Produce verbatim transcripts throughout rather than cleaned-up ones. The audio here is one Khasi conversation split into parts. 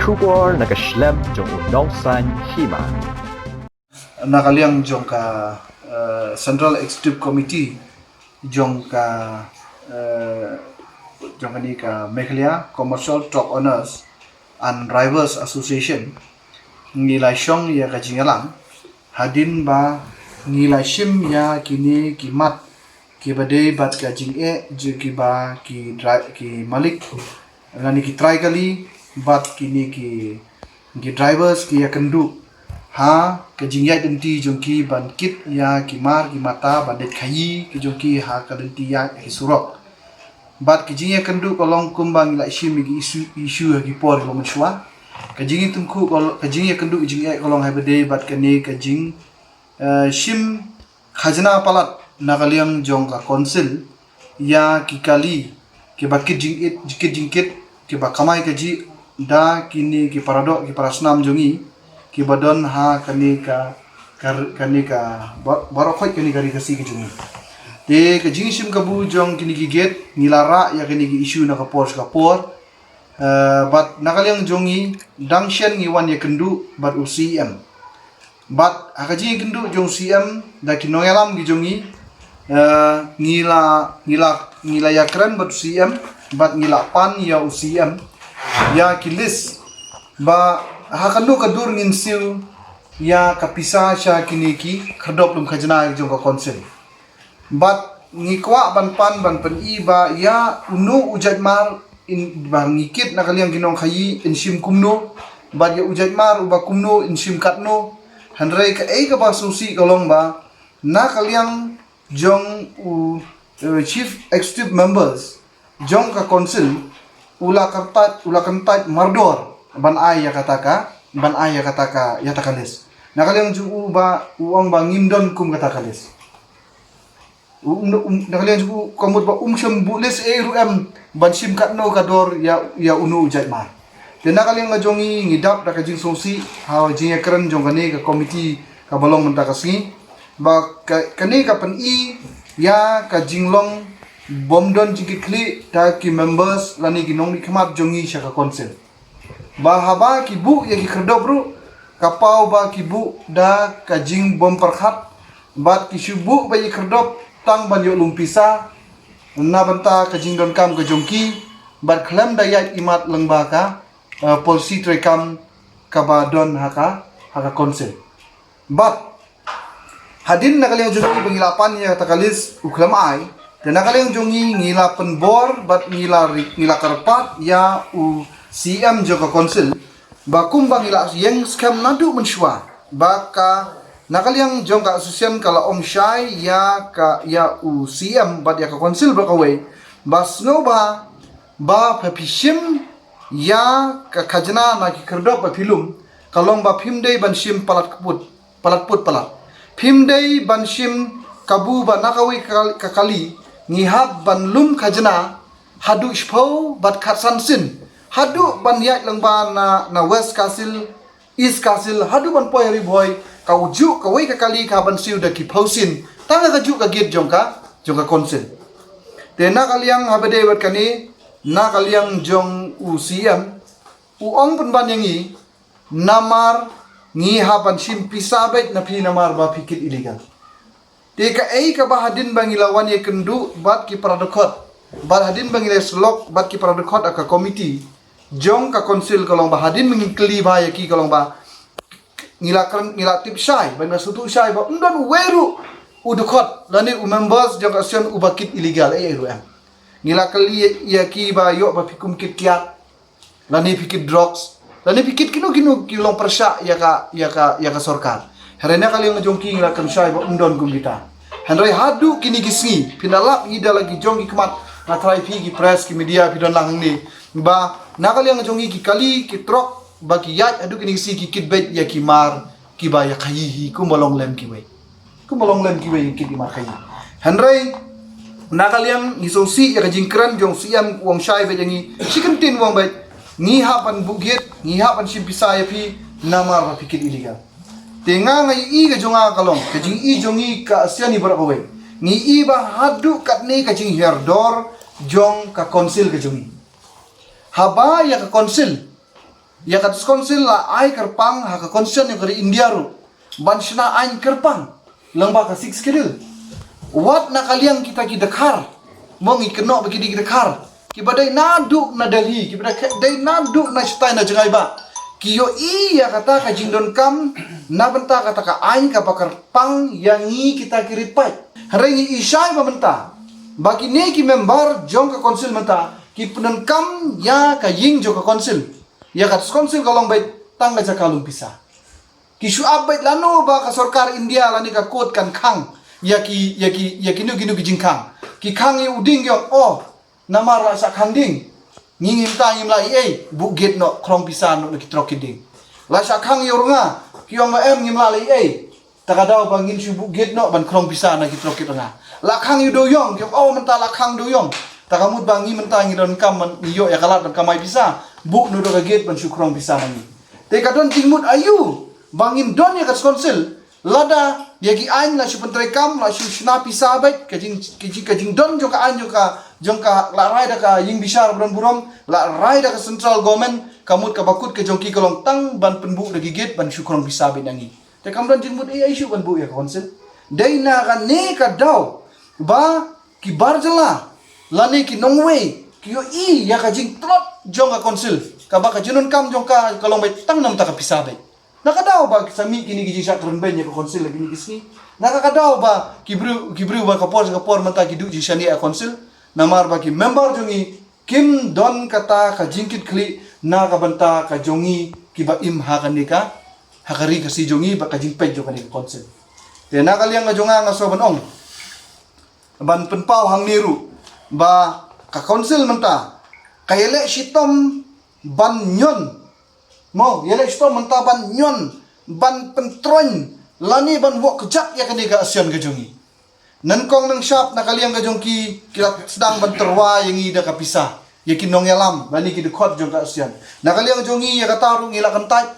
Khubor na ka shlem jong u nongsan hima. Na ka liang jong ka uh, Central Executive Committee jong ka uh, jong kani ka Meghalaya Commercial Truck Owners and Drivers Association ngi la shong ïa ka jingïalang hadien ba ngi la shim ïa kine ki mat kiba dei bad ka jingeh jong kiba ki dri- ki malik lane ki trai kali bad kine ki ki drivers ki ïakynduh ha ka jingïaid lynti jong ki ban kit ïa ki mar ki mata ban leit khaïi ki jong ki ha ka lynti ïaid ki surok. Bad ka jingïakynduh ka long kumba ngi la shim ïa ki issue, issue ha ki por kiba mynshuwa. Ka jingïatynjuh ka long, ka jingïakynduh ka jingeh ka long haba dei bad kane ka jing uh, shim khajna palat na ka liang jong ka council ïa ki kali kiba kit jingit, kit jingkit, kiba kamai kajih da kine ki paradoh ki parasnam jong ngi kiba don ha kane ka, ka kane ka ba- baroh khoit kane ka ri Khasi ka jong ngi. Te ka jingshim kabu jong kine ki gate ngi la rah ïa kine ki issue na ka por sha ka por. Uh, bad na ka liang jong ngi dang shen ngi wan ïakynduh bad u C M. Bad ha ka jingïakynduh jong u C M da ki nongïalam ki jong ngi, uh, ngi la ngi la ngi la ïakren bad u C M bad ngi la pan ïa u C M ïa ki list ba ha kano ka dur ngin siew ïa ka pisa sha kine ki khyrdop lum khajna jong ka council. Bad ngi kwah ban pan ban pyni ba ïa uno u jaitmar in ba ngi kit na ka liang ki nongkhaïi in shim kumno bad ïa u jaitmar uba kumno in shim katno. Hynrei kaei kaba sngewsih ka long ba na ka liang jong u uh, chief executive members jong ka council u la kyntait u la kyntait mardor ban ai ïa kata ka ban ai ïa kata ka ïa kata ka list. Na ka liang jong u ba u ong ba ngim don kum kata ka list. Um, um, na ka liang jong u ka mut ba um shym buh list ei ruh em ban shim katno ka dor ïa ïa uno u jaitmar. Te na ka liang jong ngi ngi dap da ka jingsngewsih ha jingïakren jong kane ka committee kaba long mynta ka sngi ba ka, kane ka pyni ïa ka jinglong bym don jingkitkhlieh da ki members lane ki nongmihkhmat jong ngi sha ka council. Ba haba ki buh ïa ki khyrdop ruh ka paw ba ki buh da ka jingbym pyrkhat bad ki shu buh ba ïa ki khyrdop tang ban ïoh lum pisa na bynta ka jingdonkam ka jong ki bad khlem da ïaid imat lyngba ka uh, policy treikam kaba don ha ka ha ka council. Bad hadien na ka liang jong ngi ba ngi la pan ïa kata ka list u khlem ai. Te na ka liang jong ngi ngi la pynbor bad ngi la ri- ngi la kyrpad ïa u C M jong ka council ba kumba ngi la ïeng skhem naduh mynshuwa ba ka na ka liang jong ka association ka la ong shai ïa ka ïa u C M bad ïa ka council ba kawei ba sngewbha ba phi shim ïa ka khajna na ki khyrdop ba phi lum ka long ba phim dei ban shim palat kput palat put palat. Phim dei ban shim kabu ba na kawei ka, ka kali ngi hap ban lum khajna haduh shiphew bad khatsan sien haduh ban ïaid lyngba na, na West Khasi Hills, East Khasi Hills haduh ban poi ha Ri Bhoi ka u juh kawei ka kali ka ban siew da ki phew sien tang ka juh ka gate jong ka jong ka council. Te na ka liang haba dei bad kane na ka liang jong u C M u ong pynban ïa ngi namar ngi hap ban shim pisa beit na phi namar ba phi kit illegal. Te kaei kaba hadien ba ngi la wan ïakynduh bad ki para dkhot bad hadien ba ngi la syllok bad ki para dkhot ha ka committee jong ka council ka long ba hadien ba ngi kylli ba ïa ki ka long ba ngi la kren ngi la tip shai ba ngi la sngewthuh shai ba um don uwei ruh u dkhot lane u members jong ka association uba kit illegal ei ei ruh em. Ngi la kylli ïa ki ba ïoh ba phi kum kit kiad lane phi kit drugs lane phi kit kino kino ki long pyrshah ïa ka ïa ka ïa ka sorkar. Hynrei na ka liang jong ki ngi la kren shai ba um don kum kita. Hynrei haduh kine ki sngi phin da lap ïa da la ki jong ki khmat nga trai phi ki press ki media phi don lang hangne ba na ka liang jong ngi ki kali ki truck ba ki ïaid haduh kine ki sngi ki kit beit ïa ki mar kiba ïa khaïi hi kumba long lem kiwei. Kumba long lem kiwei kit ki mar khaïi. Hynrei na ka liang ngi sngewsih ïa ka jingkren jong u C M u ong shai beit ïa ngi shi kyntien u ong beit ngi hap ban buh gate ngi hap ban shim pisa ïa phi namar ba phi kit illegal. Te nga nga ïohi ka jong nga ka long ka jingïohi jong ngi ka association baroh kawei ngi ïohi ba haduh katne ka jinghiar dor jong ka council ka jong ngi. Haba ïa ka council Ïa ka District Council la ai kyrpang ha ka Constitution ïa ka ri India ruh ban shna aiñ kyrpang lyngba ka Sixth Schedule. Wat na ka liang kita ki dkhar, mo, ngi kynnoh ba ki dei ki dkhar kiba dei naduh na Delhi, kiba dei, dei naduh na shatai na jngai ba ki ïohi ïa kata ka jingdonkam na bynta kata ka aiñ kaba kyrpang ïa ngi kita ki ri paid. Hynrei ngi i shai ba mynta ba kine ki member jong ka Council mynta ki pyndonkam ïa ka ïing jong ka Council, ïa ka Council ka long beit tang ka jaka lum pisa. Ki shu ap beit lano ba ka sorkar India lane ka court kan khang ïa ki, ïa ki, ïa kino kino ki jingkhang. Ki khang ïa u dieng, ki ong, oh, namar la shah khang dieng, ngi, ngim ta, ngim lah ei ei, buh gate noh, khrong pisa noh na ki trok ki dieng. La shah khang ïa u rnga, ki ong, em, ngim lah ei ei. Ta ka daw ba ngin shu buh gate noh ban khrong pisa na ki trok ki rnga. La khang ïa u dewïong, ki ong, oh, mynta la khang dewïong. Ta ka mut ba ngi mynta ngi donkam ban, ngi ïoh ïa ka lad ban kamai pisa, buh noh da ka gate ban shu khrong pisa na ngi. Te ka don jingmut aïu ba ngin don ïa ka Council lada ïa ki aiñ la shu pyntreikam, la shu shna pisa beit, ka jing, ka jing, ka jingdon jong ka aiñ jong ka, jong ka, la rai da ka ïing bishar ba don burom, la rai da ka central government, ka mut kaba kut ka jong ki ka long tang ban pynbuh da ki gate ban shu khrong pisa beit na ngi. Te kam don jingmut ei ei shuh ban buh ïa ka Council. Dei na kane ka daw ba ki bar jylla lane ki nongwei ki ïohi ïa ka jingtlot jong ka Council, kaba ka jingdonkam jong ka ka long beit tang na bynta ka pisa beit. Na ka daw ba ki sa mih kine ki jingshah kren beiñ ïa ka Council ha kine ki sngi. Na ka, ka daw ba ki briew, ki briew ba ka por sha ka por mynta ki duh jingshaniah ïa ka Council. Namar ba ki member jong ngi kim don kata ka jingkitkhlieh na ka bynta ka jong ngi kiba im ha kane ka, ha ka ri Khasi jong ngi bad ka jingpeit jong kane ka Council. Te na ka liang ka jong nga, nga sngew ban ong, ban pynpaw hangne ruh ba ka Council mynta ka ïaleh shitom ban ñion, mo, ïaleh shitom mynta ban ñion, ban pyntroiñ lane ban wok kjat ïa kane ka ASEAN ka jong ngi. Nyngkong nyngshap na ka liang ka jong ki, ki la sdang ban tyrwa ïa ngi da ka pisa, ïa ki nongïalam lane ki dkhot jong ka ASEAN. Na ka liang jong ngi ïa kata ruh ngi la kyntait.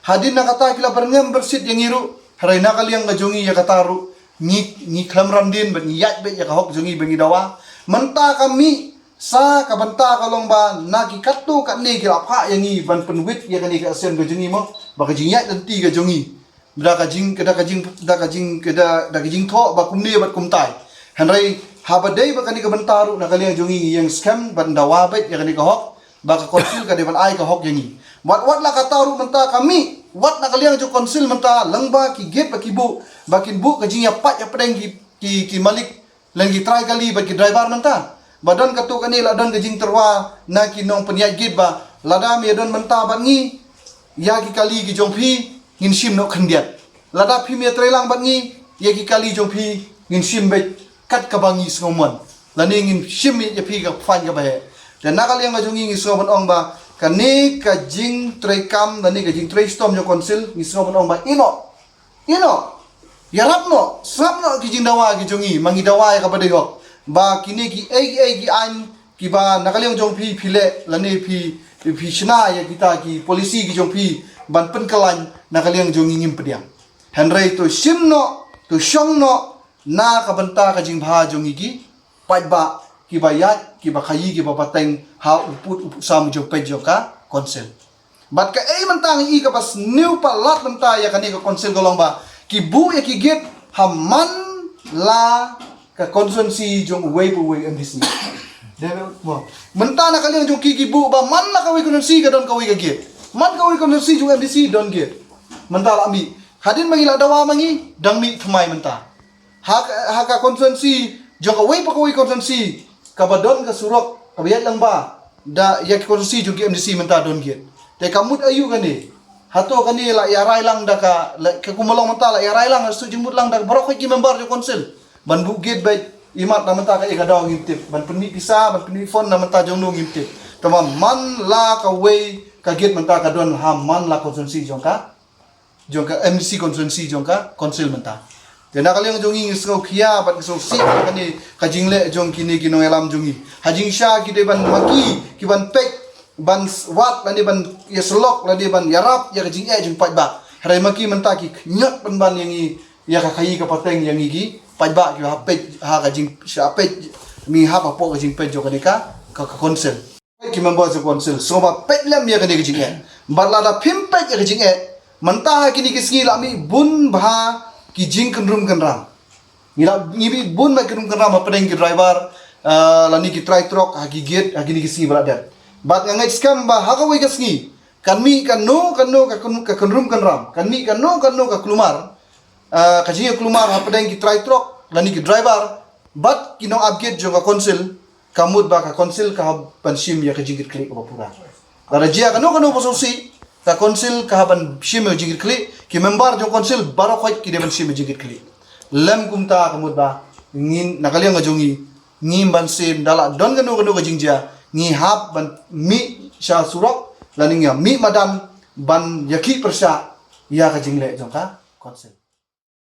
Hadien na kata ki la byrngem byrsit ïa ngi ruh. Hynrei na ka liang ka jong ngi ïa kata ruh ngi, ngi khlem ran dien bad ngi ïaid beit ïa ka hok jong ngi ba ngi dawa. Mynta ka mih sa ka bynta ka long ba na ki katto katne ki la phah ïa ngi ban pynwit ïa kane ka ASEAN ka jong ngi, mo, ba ka jingïaid lynti ka jong ngi da ka jing, da ka jing, da ka jing, da, da ka jingthoh ba kumne bad kumtai. Hynrei haba dei ba kane ka bynta ruh na ka liang jong ngi ngi ïeng skhem ban dawa beit ïa kane ka hok, ba ka Council ka dei ban ai ka hok ïa ngi. Wat, wat la kata ruh mynta ka mih, wat na ka liang jong Council mynta lyngba ki gate ba ki buh, ba kin buh ka jingïapait ïapdeng ki, ki, ki malik lane ki trai kali bad ki driver mynta. Ba don katto katne la don ka jingtyrwa na ki nongpynïaid gate ba lada me ïadon mynta bad ngi, ïa ki kali ki jong phi ngin shim noh khyndiat. Lada phi me ïatreilang bad ngi, ïa ki kali jong phi ngin shim beit kat kaba ngi sngewmon, lane ngin shim ïa phi ka fine kaba heh. Te na ka liang ka jong ngi ngi sngew ban ong ba kane ka jingtreikam lane ka jingtrei shitom jong Council ngi sngew ban ong ba ïehnoh, ïehnoh, ïarap noh, sngap noh ki jingdawa ki jong ngi, ma ngi dawa ïa kaba dei hok. Ba kine kiei kiei ki aiñ kiba na ka liang jong phi phi leh lane phi, phi shna ïa kita ki policy ki jong phi ban pynkylla na ka liang jong ngi ngim pdiang. Hynrei to shim noh, to shong noh na ka bynta ka jingbha jong ngi ki paidbah kiba ïaid, kiba khaïi, kiba pateng ha u pud u pud sam jong peit jong ka Council. Bad kaei mynta ngi i kaba sniew palat mynta ïa kane ka Council ka long ba ki buh ïa ki gate ha man la ka constituency jong uwei pa uwei MDC. Dei mo? Mynta na ka liang jong ki ki buh ba man la kawei constituency ka don kawei ka gate, man kawei constituency jong MDC don gate. Mynta la mih, hadien ba ngi la dawa ma ngi dang mih thymmai mynta. Ha ka, ha ka constituency jong kawei pa kawei constituency kaba don ka surok kaba ïaid lyngba da ïa ka constituency jong ki MDC mynta don gate. Te ka mut aïu kane? Hato kane la ïarai lang da ka, la, ka kumba long mynta la ïarai lang, la shu jingmut lang da ka baroh ki member jong Council ban buh gate beit. Imat na mynta kaei ka daw ngim tip, ban pynmih pisa, ban pynmih fund na mynta jong no ngim tip. Tangba man la kawei ka gate mynta ka don ha man la constituency jong ka jong ka MDC constituency jong ka Council mynta. Te na ka liang jong ngi ngi sngew khia bad ngi sngew sih kane ka jingleh jong kine ki nongïalam jong ngi. Ha jingshisha ki dei ban, ma ki ki ban peit, ban s-, wad lane ban ïasyllok lane ban ïarap ïa ka jingeh jong paidbah. Hynrei ma ki mynta ki khñiot pynban ïa ngi ïa ka khaïi ka pateng ïa ngi ki paidbah kiba hap peit ha ka jing, sha peit, ngi hap hapoh ka jingpeit jong kane ka, ka, ka Council. ki member jong council, sngewbha peit lem ïa kane ka jingeh. Bad lada phim peit ïa ka jingeh, mynta ha kine ki sngi la mih bun bha ki jingkynrum kynram. Ngi la, ngi mih bun bha ki kynrum kynram hapdeng ki driver, ah, lane ki trai trok ha ki gate ha kine ki sngi ba la dep. Bad nga ngeit skhem ba ha kawei ka sngi kan mih kano kano ka kyn-, ka kynrum kynram, kan mih kano kano ka kulmar, ah, ka jingïakulmar hapdeng ki trai trok lane ki driver bad ki nongap gate jong ka council, ka mut ba ka council ka hap ban shim ïa ka jingkitkhlieh kaba pura. Lada jia kano kano ba sngewsih, ka council ka hap ban shim ïa ka jingkitkhlieh, ki member jong council baroh khoit ki dei ban shim ïa ka jingkitkhlieh. Lym kumta ka mut ba ngin, na ka liang ka jong ngi, ngim ban shim, da la don kano kano ka jingjia, ngi hap ban mih sha surok lane ngi mih madan ban ïakhih pyrshah ïa ka jingleh jong ka council.